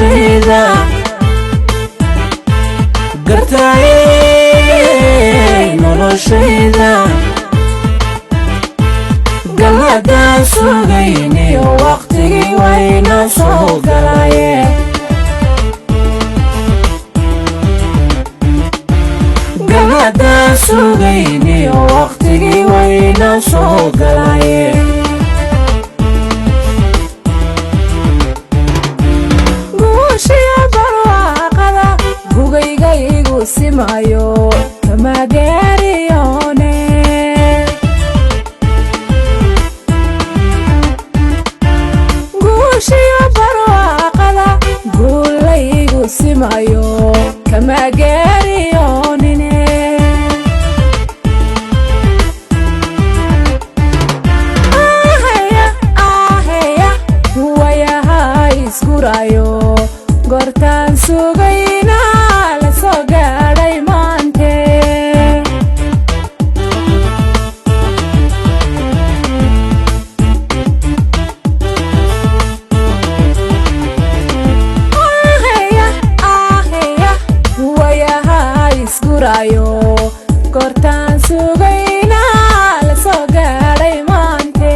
Noloshayda gartaye, noloshayda galladaan sugayniyo waqtigii wayna soo galaye. Galladaan sugayniyo waqtigii wayna soo galaye. Guushiya barwaaqada gugayga igu simayo kama geeriyoone. Guushiya barwaaqada guulaygu simayo kama geeriyoonine. Aheya aheya, wayaha isgurayo goortaan sugayna la soo gaadhay maante. Aheya aheya, wayaha isgurayo goortaan sugayna la soo gaadhay maante.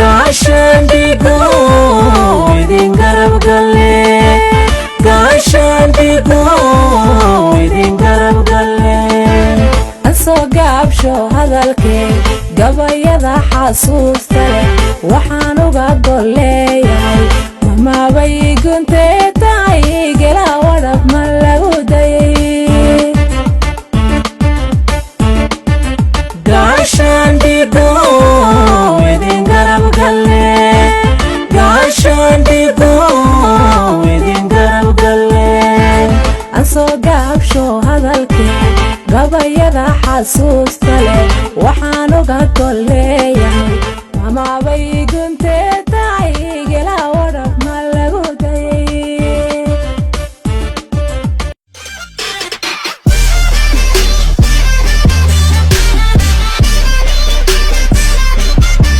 Gaashaandhigo idin garab galle, gaashaandhigo idin garab galle. Ansoo gaabsho hadalkee, gabayada xasuusta leh waxaan uga golleeyahay mamaabay guntee tahay gela wadhab ma lagu dayay. Gaashaandhigo idin garab galle, gaashaandhigo idin garab galle. Ansoo gaabsho hadalkee, gabayada xasuusta leh waxaan uga golleeyahay